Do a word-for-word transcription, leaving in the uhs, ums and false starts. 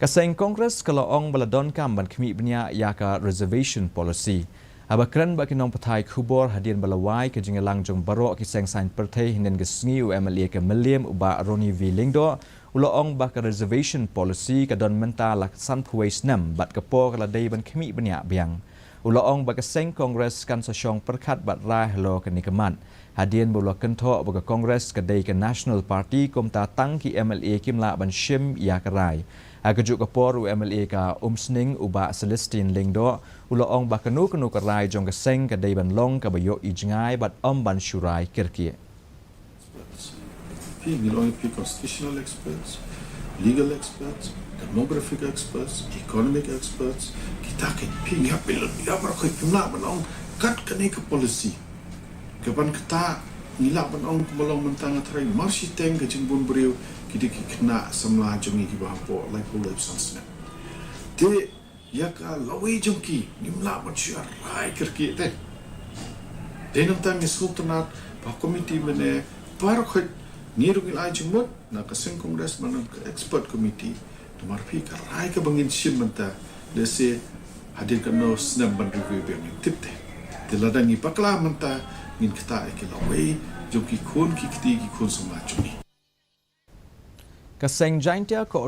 Ka seng Congress ka la ong ba la donkam ban khmih bniah ïa ka reservation policy. Haba kren bad ki nongpathai khubor hadien ba la wai ka jingïalang jong baroh ki seng saiñ pyrthei hynnin ka sngi, u M L A ka Mylliem, u Bah Ronnie V Lyngdoh, u la ong ba ka reservation policy ka don mynta la sanphew wei snem bad ka por ka la dei ban khmih bniah biang. U la ong ba ka seng Congress kan sa shong pyrkhat bad rai halor kane ka mat. Hadien ba u la kynthoh ba ka Congress ka dei ka National Party, kumta tang ki M L A kim lah ban shim ïa ka rai. Ha kajuh ka por, u M L A ka Umsning, u Bah Celestine Lyngdoh, u la ong ba kano kano ka rai jong ka seng ka dei ban long kaba ïohi jngai bad ym ban shu rai kyrkieh. Phi ngi long phi constitutional experts, legal experts, demographic experts, economic experts, kita ki phi ngi hap phi lut ïa baroh, kim lah ban ong kat kane ka policy. Ka ban kata ngi lah ban ong kumba long mynta, nga tharai mar shiteng ka jingbun briew ki dei ki khynnah samla jong ngi kiba hapoh laiphew laiphew san snem. Te ïa ka lawei jong ki ngim lah ban shu rai kyrkieh te. Te nangta ngi sngewtynnat ba committee mynne baroh khoit ngi ruh ngi la ai jingmut na ka seng Congress bad na ka expert committee. Namar phi ka rai kaba ngin shim mynta, lehse hadien katno snem ban review biang ngim tip te. Te lada ngi bakla mynta ngin ktah ïa ki lawei jong ki khun ki kti, ki khun samla jong ngi. Ka seng Jaintia Coordinator